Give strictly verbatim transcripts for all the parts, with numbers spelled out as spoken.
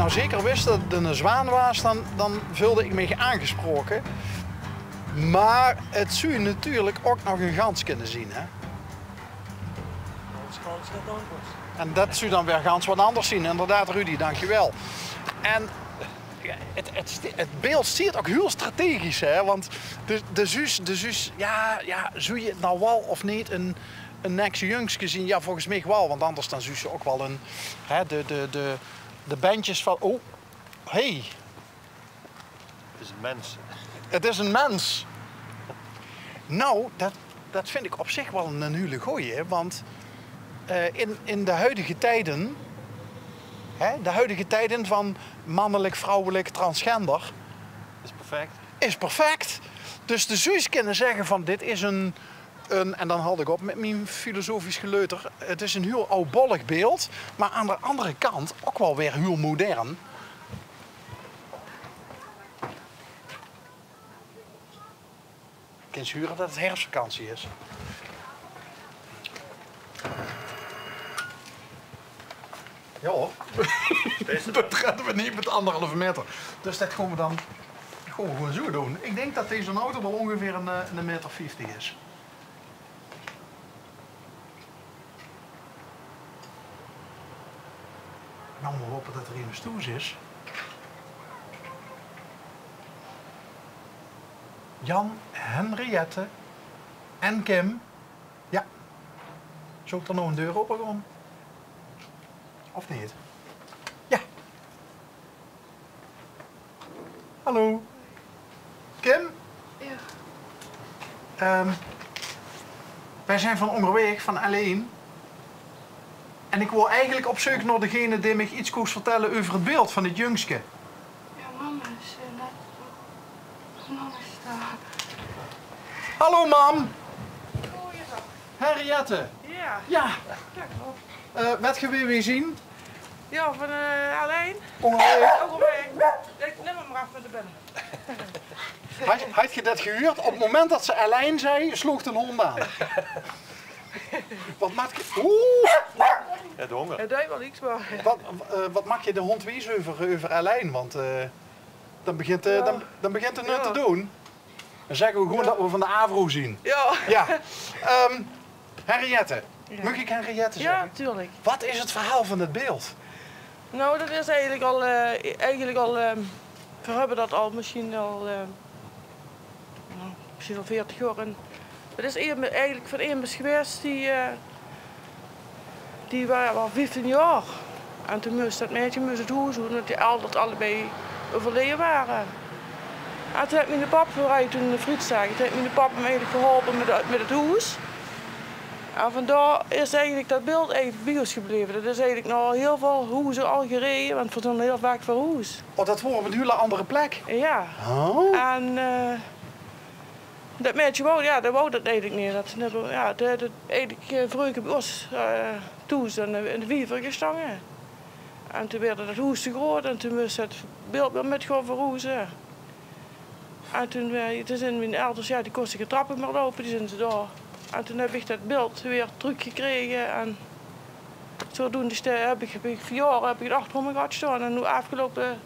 Nou, zeker wis det 't 'ne zwaan waas, dan, dan veulde ik mich aangesproke. Maar 't zou natuurlijk ok nog 'n gans kinne zien, hè? En det zou dan weer gans wat anders zien, inderdaad, Rudy, dankjewel. En ja, 't, 't, sti- 't beeld stiet ok heel strategisch, hè? Want de, de zuus, de zuus, ja, ja, zou je 't nou wal of niet 'n, 'n next jungske zien? Ja, volgens mich wal, want anders dan zuus ze ok wal 'n, hè, de, de, de, de bandjes van, oh, hey, 't is 'n mens. 't Is 'n mens. Nou, det, det vind ik op zich wal 'n, 'n hele goeie, want eh, in, in de huidige tijden, hè, de huidige tijden van mannelijk, vrouwelijk, transgender, is perfect. Is perfect. Dus de zuus kinne zegge van: dit is 'n, 'n, en dan haod ik op met mien filosofisch geleuter, 't is 'n heel oudbollig beeld, maar aan de andere kant ok wal weer heel modern. Kins hure det 't herfsvakantie is. Ja, det redde we niet met anderhalve meter. Dus det gaon we dan, gaon we gewoon zo doen. Ik denk det deze auto wal ongeveer 'n, eh, 'n meter vieftig is. Nou, maar hope det er emes thoes is. Jan, Henriette en Kim. Ja. Zou ik dan nou 'n deur open gaon? Of niet? Ja. Hallo. Kim? Ja. Ehm, wij zijn van onderweg, van L1. En ik wou eigenlijk op zeuk naar degene die mich iets koos vertellen over het beeld van het jungske. Ja, mama is eh, net. Mama is daar. Hallo, mam. Goeiedag. Henriette. Ja. Ja. Ja, klopt. Eh, wat ge weer weer zien? Ja, van eh, L1. Onderweg. Ook alweer. Ik neem hem maar af met de bellen. Had, had je dat gehuurd? Op het moment dat ze L1 zei, sloeg de hond aan. Wat maak je? Oeh! Ja, de honger. Het deed wel iets, maar... Wat, eh, wat maak je de hond wijs over, over L1? Want eh, dan begint, eh, dan, dan begint het nu te doen. Dan zeggen we gewoon dat we van de Avro zien. Ja. Ja. Ehm, Henriette. Ja. Mag ik Henriette zeggen? Ja, tuurlijk. Wat is het verhaal van het beeld? Nou, dat is eigenlijk al, eh, eigenlijk al, ehm, we hebben dat al misschien al, eh, nou, misschien al veertig jaar. En dat is een, eigenlijk van emes geweest die, eh, die waas al vieftien jaar. En toen moest dat meidje moest het hoes oet, omdat die al dat allebei overleden waren. En toen heeft mijn pap, we hadden toen een frietzaak, toen heeft mijn pap hem eigenlijk geholpen met, met het hoes. En vandaar is eigenlijk dat beeld eigenlijk bij ons gebleven. Dat is eigenlijk nog heel veel hoezen al gereden, want we zijn heel vaak verhoesd. Oh, dat woor op een hele andere plek? Ja. Oh. En eh, dat meidje wou, ja, dat wou dat eigenlijk niet. Dat, dat, ja, dat, dat eigenlijk eh, vreuger bij ons eh, thoes in de, in de viever gestangen. En toen werd dat hoes te groot en toen moest het beeld weer met gaan verhoezen. En toen, eh, toen zijn mijn elders, ja, die kosten geen trappen meer lopen, die zijn ze door. En toen heb ik dat beeld weer teruggekregen en zodoende ste- heb ik, heb ik vier jaar heb ik het achter me gehad staan. En nu afgelopen,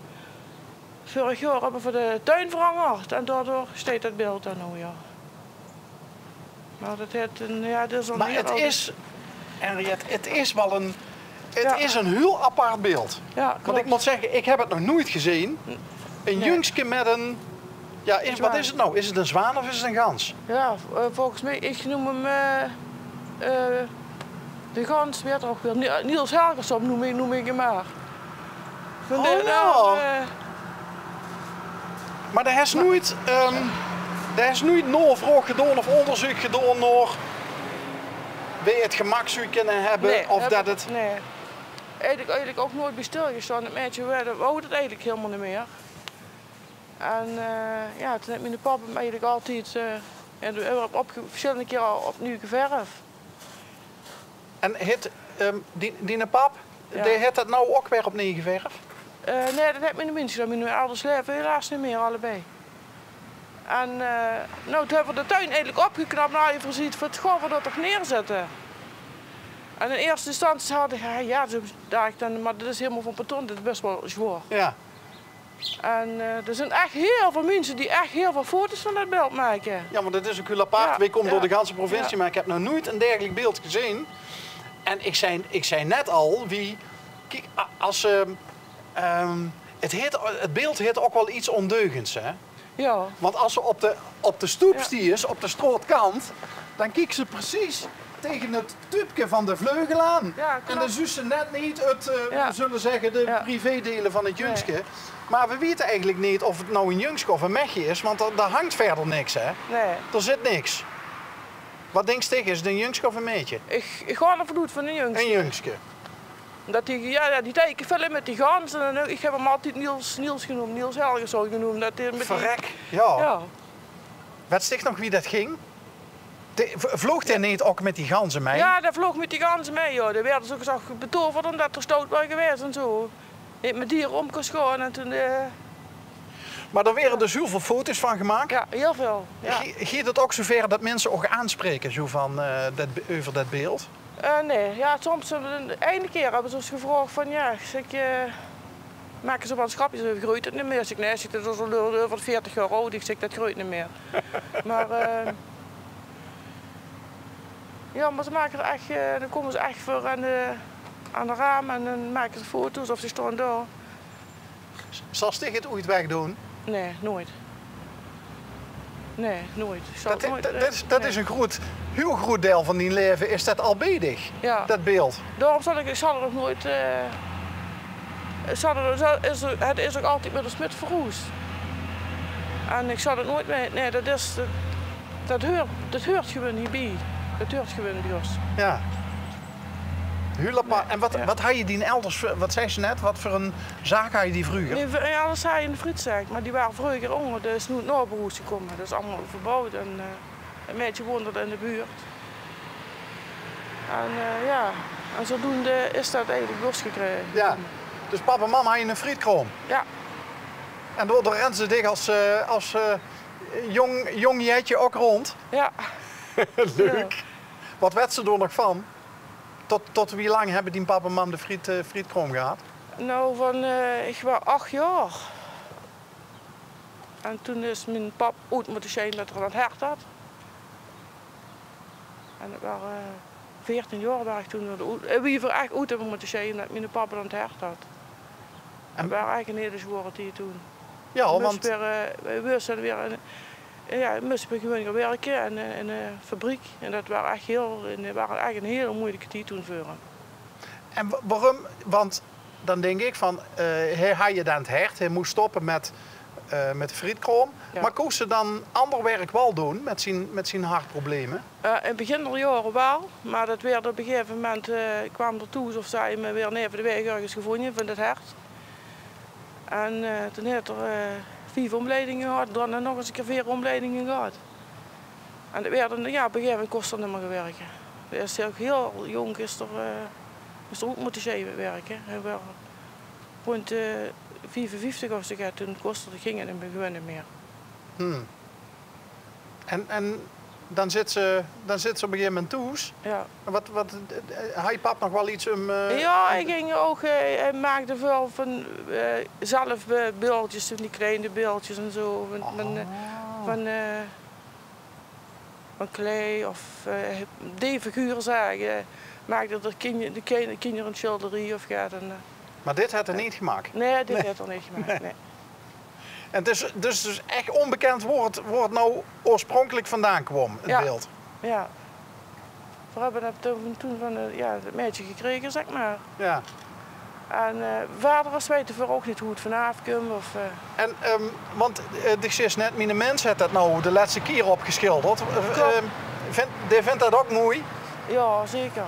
vorig jaar hebben we de tuin veranderd en daardoor steekt dat beeld dan nu, ja. Maar dat heeft een, ja, dat is al Maar heel het oud. Is, Henriette, het is wel een, het Ja. Is een heel apart beeld. Ja, klopt. Want ik moet zeggen, ik heb het nog nooit gezien. Een Nee. Jungske met een, ja, is, wat Zwaan. Is het nou? Is het een zwaan of is het een gans? Ja, eh, volgens mij, ik noem hem eh, eh, de gans, werd er ook weer. Ni- Niels Helgersson noem ik, noem ik hem maar. Van Oh, de, ja. eh, Maar d'r is noeit, ehm, d'r is noeit navraog gedaon of onderzeuk gedaon nao wie 't gemak zou kinne hebbe Nee, of heb dat ik- 't Nee. Eigenlijk, eigenlijk ook nooit bij stilgestaan. Het meidje wou dat, wou dat eigenlijk helemaal niet meer. En eh, ja, toen heeft mijn papa hem eigenlijk altijd eh, en we hebben op, op verschillende keren al opnieuw geverfd. En het, ehm, die, diene pap, Ja. Die het dat nou ook weer opnieuw geverfd? Eh, nee, dat heeft mijn minse gedaan. Mijn elders leven helaas niet meer, allebei. En eh, nou, toen hebben we de tuin eigenlijk opgeknapt. Nou, je voorziet, wat gaan we dat toch neerzetten? En in eerste instantie had ik, ja, ja, zo dacht ik dan, maar dit is helemaal van beton, dit is best wel zwaar. Ja. En eh, er zijn echt heel veel mensen die echt heel veel foto's van dat beeld maken. Ja, want het is ook heel apart. Ja, wij komen door de ganse provincie, maar ik heb nog nooit een dergelijk beeld gezien. En ik zei, ik zei net al, wie, kiek, a- als ze, ehm, het, heet, het beeld heeft ook wel iets ondeugends, hè? Ja. Want als ze op de, op de stoep stiers, op de strootkant, dan kiek ze precies tegen het tubke van de vleugel aan. Ja, klopt. En dan zuus ze net niet het, eh, we zullen zeggen, de privédelen van het jungske. Maar we weten eigenlijk niet of het nou een jungske of een mechje is, want er, er hangt verder niks, hè? Nee. Er zit niks. Wat denkt dich, is het een jungske of een meidje? Ik, ik ga ervan uit van een jungske. Een jungske. Dat die, ja, ja, die teken veel in met die ganzen. En ik heb hem altijd Niels, Niels genoemd, Niels Helgesson genoemd. Dat hij met die... Verrek, ja. Ja. Weet dich nog wie dat ging? De, v- vloog hij niet ook met die ganzen mee? Ja, dat vloog met die ganzen mee, joh. Die werden zo gezegd betoverd omdat er stout was geweest en zo. Niet met dieren om kon schoon en toen... eh, Maar er werden dus heel veel foto's van gemaakt. Ja, heel veel. Ja. Ge- Gaat het ook zover dat mensen ook aanspreken zo van, eh, dat, be- over dat beeld? Eh, nee, ja, soms hebben we een, ene keer hebben ze ons gevraagd van, ja, ik zeg, eh, maken ze wel eens grapjes over, groeit het niet meer? Ik zeg, nee, ik zeg, dat is al over veertig jaar oud, ik zeg, dat groeit niet meer. Maar eh, ja, maar ze maken er echt, eh, dan komen ze echt voor aan de, aan de raam en dan maken ze foto's of ze staan daar. Zal dich het ooit wegdoen? Nee, nooit. Nee, nooit. Ik zal Dat, het nooit, dat, eh, dat is, dat nee. Is een groot, heel groot deel van dien leven, is dat al bij dich? Ja. Dat beeld? Daarom zal ik, ik zal er nog nooit, eh, het zal er, zal- is er, het is ook altijd met de smid verroest. En ik zal het nooit meer, nee, dat is, dat, dat hoort, dat hoort gewoon hierbij. Dat hoort gewoon bij ons. Ja. Heel apart. En wat, wat had je die elders, voor- wat zei ze net, wat voor een zaak had je die vroeger? Nee, we- ja, dat zei een frietzaak, maar die waren vroeger onder, dat is nu het naberhoes gekomen. Dat is allemaal verbouwd en eh, een meidje woonde in de buurt. En eh, ja, en zodoende is dat eigenlijk losgekregen. Ja. Dus pap en mam hadden een frietkraam? Ja. En door, door renden ze dich als, eh, als eh, jong, jong jetje ook rond? Ja. Leuk. Ja. Wat weet ze er nog van? Tot, tot wie lang hebben die pap en mam de friet, eh, frietkraam gehad? Nou, van, eh, ik was acht jaar. En toen is mijn pap oet moeten zijn dat er aan het hart had. En ik was, eh, veertien jaar was ik toen. Door de oet- eh, wie we echt oet hebben moeten zijn dat mijn pap aan het hart had. En dat was eigenlijk een hele zware tijd toen. Ja, want weer, eh, we moesten weer een, ja, moesten we gewoon gaan werken en eh, in de fabriek. En dat was echt heel, en dat was echt een hele moeilijke tijd toen voor hem. En wa- waarom? Want dan denk ik van, eh, hij had je dan het hart, hij moest stoppen met, eh, met de frietkraam. Ja. Maar koos ze dan ander werk wel doen met zijn, met zijn hartproblemen? Eh, in het begin der jaren wel, maar dat werd op een gegeven moment, eh, kwam er toe of zei me weer neven de weg ergens gevonden van het hart. En eh, toen heeft er eh, vijf omleidingen gehad, daarna nog eens een keer vier omleidingen gehad. En dat werd, ja, op een gegeven moment kost er niet meer werken. Hij is heel, heel jong is er, eh, is er ook moeten zijn werken. Hij was rond de vijfenvijftig of zo, ja, toen kost er, ging het hem gewoon niet meer. Hmm. En, en dan zit ze, dan zit ze op een gegeven moment thuis. Ja. En wat, wat, eh, had je pap nog wel iets om... eh, ja, hij ging ook, eh, hij maakte veel van eh, zelf eh, beeldjes, van die kleine beeldjes en zo. Van, van, eh, van eh, van klei of eh, die figuur zagen, maakte er kind, de kind, kinderen een schilderie of gaat. En, eh, maar dit had hij niet gemaakt? Nee, dit had hij niet gemaakt, nee. En het is dus, dus echt onbekend waar het, waar het nou oorspronkelijk vandaan kwam, het beeld? Ja. We hebben het toen, toen van eh, ja, het meisje gekregen, zeg maar. Ja. En eh, verder is weten we ook niet hoe het vanaf komt. Of, eh. En, ehm, want eh, dich zis net, mien mins het dat nou de laatste keer opgeschilderd. Eh, ehm, vind, die vindt dat ook mooi? Ja, zeker.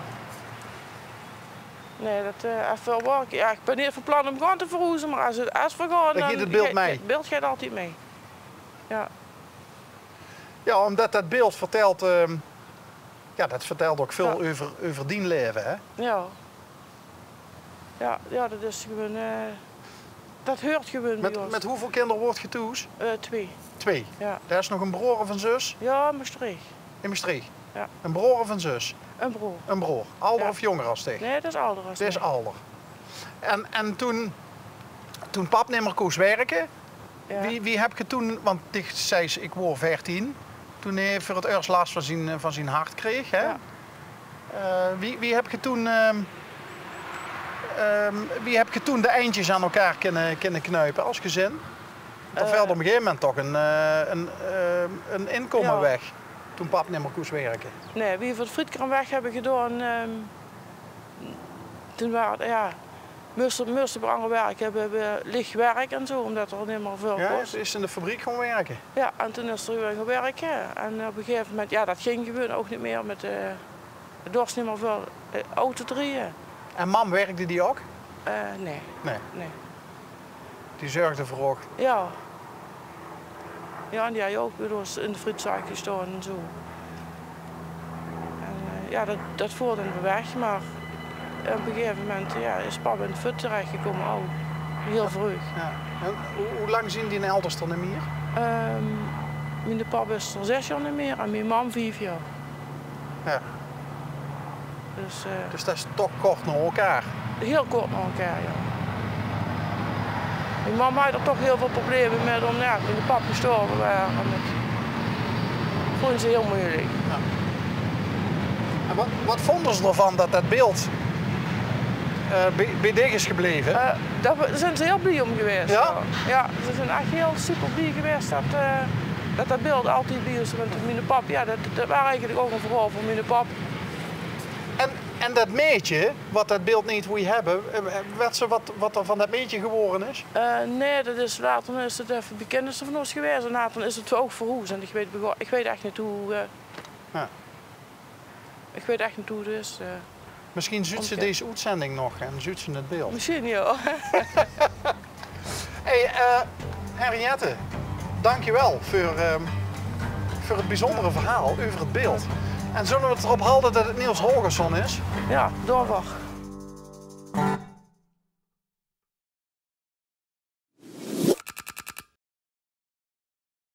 Nee, dat eh, even wel. Ja, ik ben niet van plan om gewoon te verhoezen, maar als het, als we gaan, dan gaat het beeld mee. Het beeld gaat altijd mee. Ja. Ja, omdat dat beeld vertelt, ehm, ja, dat vertelt ook veel over, over dien leven, hè? Ja. Ja, ja, dat is gewoon, eh, dat hoort gewoon bij ons. Met hoeveel kinderen woort ge thoes? Eh, twee. Twee? Ja. Daar is nog een broer of een zus? Ja, in Mestreech. In Mestreech? Jao. Ein broor of ein zus? Ein broor. Ein broor. Alder of jónger as dich? Nae, det is alder as mich. Det is alder. En, en toen, toen pap nimmer kós wirke, wie, wie höb geer toen, want dich zeis, ich waor veertien, toen hae veur 't ierst las van zien, van zien hart kreeg, hè? Jao. Eh, wie, wie höb geer toen, ehm, ehm, wie höb geer toen de eindjes aan elkaar kinne, kinne knuipe as gezin? Want d'r veel op ein gegaeve moment toch ein, eh, ein, eh, ein inkómme weg. Toen pap nimmer kós wirke. Nae, wie v'r 't frietkraam weg höbbe gedaon, ehm, toen waor 't, jao, móste, móste v'r anger wirk höbbe, höbbe lich wirk en zo, ómdet d'r nimmer väöl kós. Is, is in de fabriek gaon wirke? Jao, en toen is d'r gewoon gaon wirke. En op ein gegaeve moment, jao, det ging gewoon ouch neet mieë mit, eh, d'r waas nimmer väöl, eh, auto te drieje. En mam, wirkde die ouch? Eh, nae. Nae. Nae. Die zörgde veur uch? Jao. Jao, en die haw ouch bie ós in de frietzaak gestaon en zo. En, eh, jao, det, det voerde v'r weg, mer op ein gegaeve moment, jao, is pap in de fut terechgekómme ouch. Hiel vreug. Jao. En wie, wie lang zeen dien elders d'r neet mieë? Ehm, miene pap is d'r zes jaor neet mieë en mien mam vief jaor. Jao. Dus, eh, dus det is toch kort nao elkaar? Hiel kort nao elkaar, jao. Mien mam haw d'r toch hiel väöl probleme mit, ómdet, jao, miene pap gestorve waor. En det vónj ze hiel meujelik. Jao. En waat, waat vónje ze d'rvan det det beeld, eh, bie, bie dich is gebleve? Eh, dao zeen ze hiel blie óm gewaes, jao. Jao, ze zeen ech hiel super blie gewaes det, eh, det det beeld altied bie is. Want miene pap, jao, det, det waor eigelik ouch ein verhaol van miene pap. En, en det maedje, waat det beeld neet wooj höbbe, eh, wèt ze waat, waat d'r van det maedje gewaore is? Eh, nae, det is, later is 't effe bie kinnisse van ós gewaes en later is 't ouch verhoes. En ich weit, ich weit ech neet wie, eh, jao. Ich weit ech neet wie 't is, eh. Misschien zuut ze dees oetzending nog en zuut ze 't beeld. Misschien, jao. Hey, eh, Henriette, dankjewel veur, ehm, veur 't biezóndere verhaol euver 't beeld. En zólle v'r 't d'rop halde det 't Niels Holgersson is? Jao, doorveur.